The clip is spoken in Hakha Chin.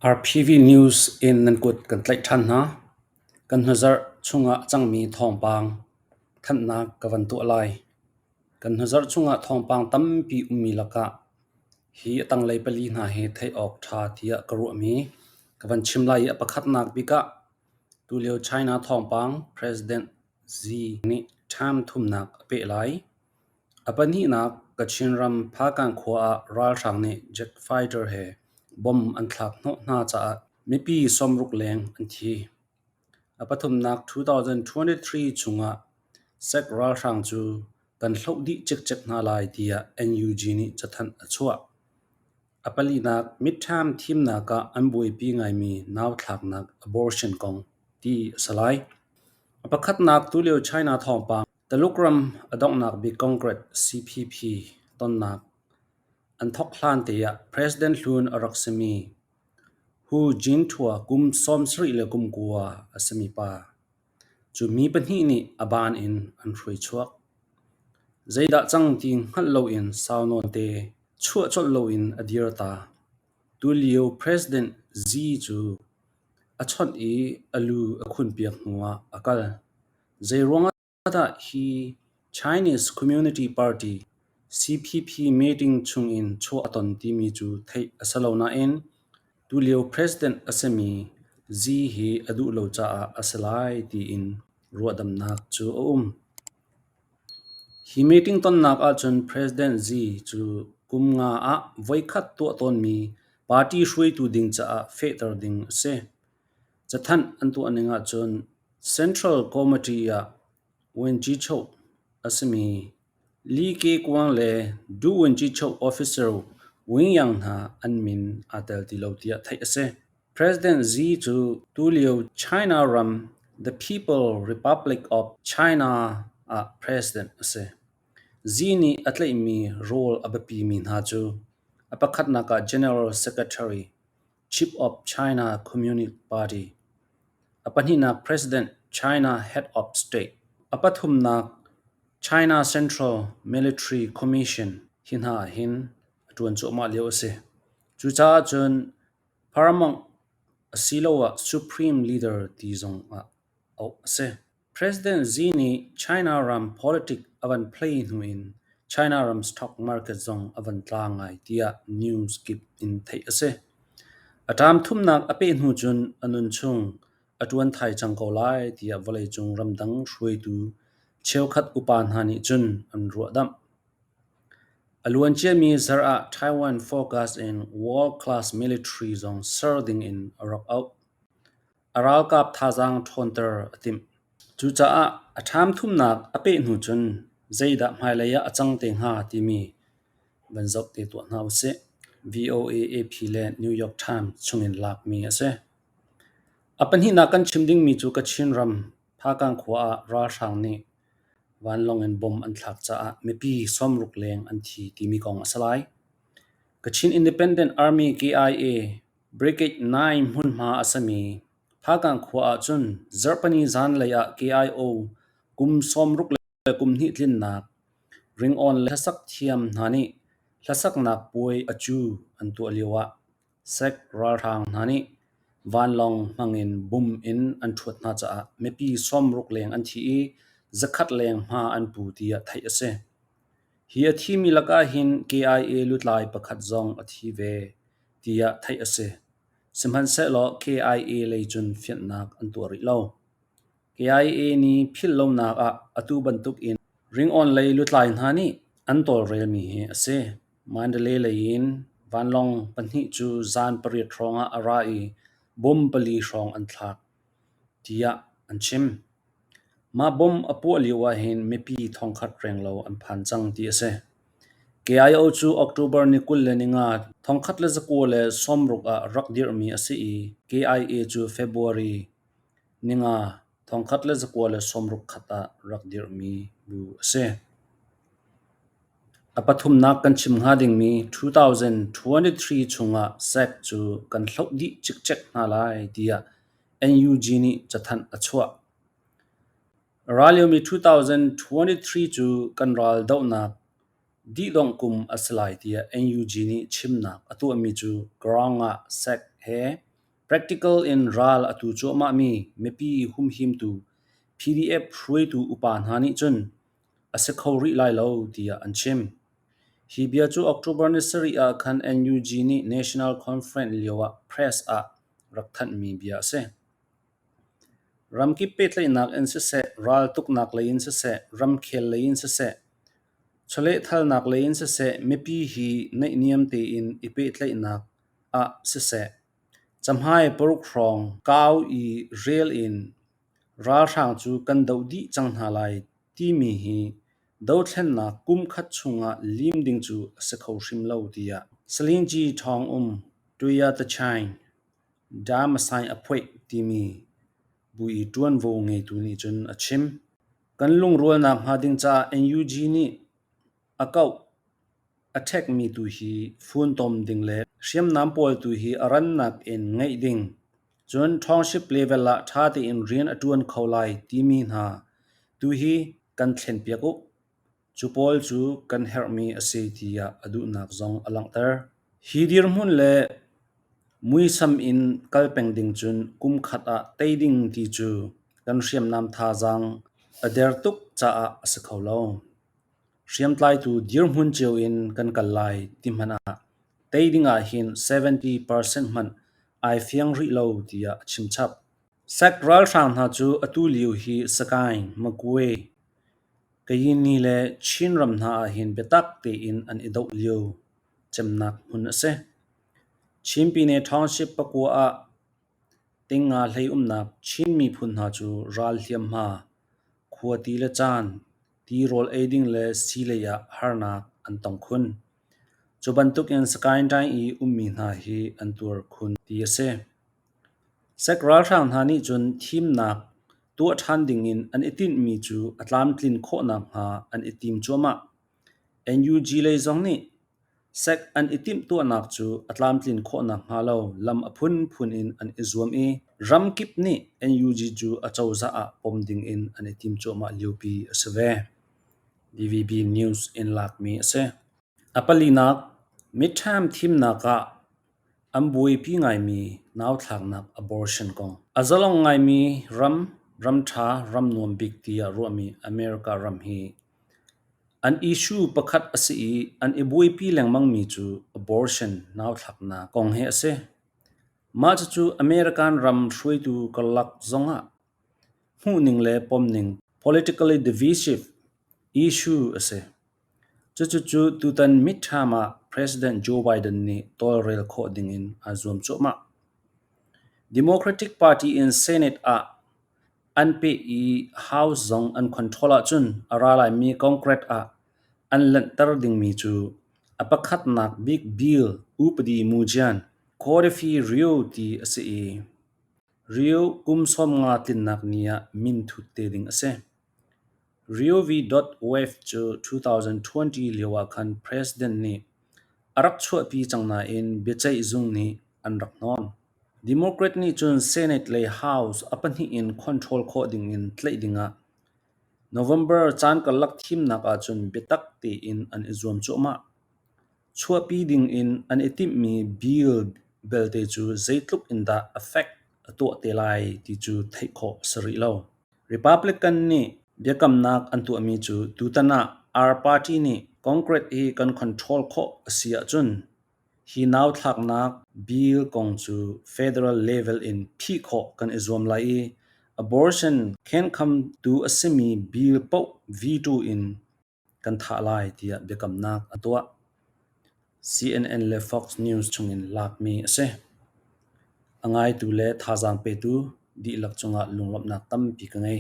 RPV News in nan kut kan tlaih ṭhan hna. Kan hnuzarh chungah a cangmi thawngpang thanhnak ka van tuah lai. Kan hnuzarh chungah thawngpang tampi ummi lakah hi a tanglei pali hna hi theih awk ṭha tiah ka ruahmi ka van chim lai i a pakhatnak bik ah tulio China thawngpang President Xi nih term thumnak a peh lai. A pahnihnak, Kachin ram Hpakant khua ah ralhrang nih jet fighter he bomb an thlak hnawh hna caah mipi 60 leng an thi. A pathumnak, 2023 chungah sac ralhrang cu kan hloh dih cikcek hna lai tiah NUG nih cathanh a chuah. A palinak, midterm thimnak ah an buaipi ngaimi nauthlaknak abortion kong ti a si lai. A pakhatnak, tulio China thawngpang Taluk ram a donghnak bik Congress CPP tonnak an thawk hlan te ah President hlun a rak simi Hu Jintao kum 79 a simi pa cu mi pahnih nih a ban in an hruai chuak. Zeidah cang ti hngalh loin sau nawn te chuah colh loin a dir ta. Tulio President Xi cu a chawnh i a lu a khunpiak hnuah a kal. Zeiruang ah dah hi Chinese Community Party CPP meeting chungin chuah a ton timi cu theih a si lo nain tulio President a simi Xi hi a duh lo caah a si lai tiin ruahdamnak cu a um. Hi meeting tonnak ahcun President Xi cu kum nga ah voikhat tuah tawnmi party hruaitu ding caah fehter ding a si. Cathanh an tuah ning ahcun Central Committee ah Vuanci-choh a simi Li Kequang le Du-vuanci-choh officer Wing Yang hna an min aa tel ti lo tiah theih a si. President Xi cu tulio China ram The People Republic of China ah president a si. Xi nih a tlaihmi role a biapimi hna cu a pakhatnak ah General Secretary, Chief of China Communist Party, a pahnihnak President, China Head of State, a pathumnak China Central Military Commission hi hna ahhin a ṭuan cuahmah lio a si. Cucaah cun Paramount asiloah Supreme Leader ti zong ah auh a si. President Xi nih China ram politic a van play hnu in China ram stock market zong a van tla ngai tiah news kip in theih a si. A term thumnak a peh hnu cun a nun chung a ṭuan thai cang ko lai tiah vawleicung ramdang hruaitu cheukhat upa hna nih cun an ruahdamh. A luanciami zarh ah Taiwan focus in world-class military zong ser ding in a rak auh. A ralkap thazaang ṭhawnter a timh. Cucaah a ṭham thumnak a peh hnu cun zeidah hmailei ah a cang te hnga timi van zoh te tuah hna usih. VOA, AP le New York Times chungin lakmi a si. A pahnihnak kan chim dingmi cu Kachin ram Phakang khua ah ralhrang nih vanlawng in bomb an thlak caah mipi 60 leng an thi timi kong a si lai. Kachin Independent Army KIA Brigade 9 hmunhma a sami Phakang khua ahcun zarhpini zanlei ah KIO kum 62 tlinnak ringawn le hlasak thiam hna nih hlasaknak puai a cu an tuah lioah sac ralhrang hna nih vanlawng hmangin bum in an ṭhuat hna caah mipi 60 leng an thi i 100 leng hma an pu tiah theih a si. Hi a thimi lakah hin KIA lutlai pakhat zong a thi ve tiah theih a si. Sihmanhsehlaw KIA lei cun fianhnak an tuah rih lo. KIA nih philh lonak ah atu bantuk in ringawn lei lutlai hna nih an tawlrelmi hi a si. Mandalay lei in vanlawng pahnih cu zan pariat hrawng ah a ra i bomb pali hrawng an thlak tiah an chim. Mah bomb a puah lio ahhin mipi thongkhat renglo an phan cang ti a si. KIO cu October ni 25, 1960 ah rak dirhmi a si i KIA cu February 5, 1961 ah rak dirhmi bu a si. A pathumnak kan chim hnga dingmi 2023 chungah sac cu kan hloh dih cikcek hna lai tiah NUG nih cathanh a chuah. Ra liomi 2023 cu kan ral dohnak dihdongh kum a si lai tiah NUG nih chimnak a tuahmi cu ground ah sac he. Practical in ral a tu cuahmahmi mipi humhimtu PDF hruaitu upa hna nih cun a si kho rih lai lo tiah an chim. Hi bia cu October ni sarih ah khan NUG nih National Conference lioah press ah rak thanhmi bia a si. Ramkip pehtlaihnak in siseh, raltuknak lei in siseh, ramkhel lei in siseh, chawlehthalnak lei in siseh mipi hi naihniam tein i pehtlaihnak ah siseh, cahmai paruk hrawng kau i rel in ralhrang cu kan doh dih cang hna lai timi hi dothlennak kum khat chungah lim ding cu a si kho hrim lo tiah Salingyi Thawng um Tuya Tachain Damasain a phoih timi bu i ṭuanvo ngeitu nih cun a chim. Kan lungrualnak hnga ding caah NUG nih a kauh a ṭhekmi tu hi funtom ding le hriamnam pawl tu hi a rannak in ngeih ding, cun township level ah ṭha tein rian a ṭuan kho lai timi hna tu hi kan thlenpiak uh. Cu pawl cu kan herhmi a si tiah a duhnak zong a langhter. Hi dirhmun le muisam in kal peng ding cun kum khat ah tei ding ti cu kan hriamnam thazaang a der tuk caah a si kho lo. Hriamtlaitu dirhmun cio in kan kal lai ti hmanh ah tei ding ahhin 70% hmanh ai fiang rih lo tiah a chimchap. Sac ralhrang hna cu atu lio hi Sagaing, Magwe, Kayinni le Chinram hna ahhin biatak tein an i doh lio cemnak hmun a si. Chin Pyine Township pakua ah tingnga hlei umnak Chin miphun hna cu ral hliamhma, khua ti le caan, tirawl ei ding le sii lei ah harnak an tong khun. Cu bantukin Sagaing i ummi hna hi an tuar khun ti a si. Sac ralhrang hna nih cun thimnak tuah ṭhan dingin an i tinhmi cu a tlamtlin khawh nakhnga an i tim cuahmah. NUG lei zong nih sac an i timhtuahnak cu a tlamtlin khawh nakhnga lo lam a phunphun in an i zuam i ramkip nih NUG cu acozah ah pom dingin an i tim cuahmah liopi a si ve. DVB News in lakmi a si. A palinak, midterm thimnak ah An buaipi ngaimi nauthlaknak abortion kong. A zalong ngaimi ram, ram ṭha, ram nuam bik tiah ruahmi America ram hi an issue pakhat a si i an i buaipi lengmangmi cu abortion nauthlaknak kong hi a si. Mah cucu American ram hruaitu karlak zongah hmuhning le pomning politically divisive issue a si. Cucucu tutan midterm ah President Joe Biden nih tawlrel khawh dingin aa zuam cuahmah. Democratic Party in Senate ah an peh i House zong an control ahcun a ra laimi Congress ah an lanhter dingmi cu a pakhatnak bik bill upadi mujian Codifi Rio ti a si i Rio kum 15 tlinnak ni ah min thut te ding a si. Roe v. Wade cu 2020 lioah khan President nih a rak chuahpi cang nain biaceih zung nih an rak hnon. Democrat nih cun Senate le House a pahnih in control khawh dingin tlaih dingah November caan karlak thimnak ahcun biatak tein an i zuam cuahmah. Chuahpi dingin an i timhmi bill belte cu zeitluk in dah effect a tuah te lai ti cu theih khawh a si rih lo. Republican nih biakamnak an tuahmi cu tutan ah R party nih Congress hi kan control khawh a si ahcun hi nauthlaknak bill kong cu federal level in phih khawh kan i zuam lai i abortion khenkhamtu a simi bill paoh veto in kan thah lai tiah biakamnak a tuah. CNN le Fox News chungin lakmi a si. A ngaitu le thazaang petu dihlak cungah lunglawmhnak tampi ka ngei.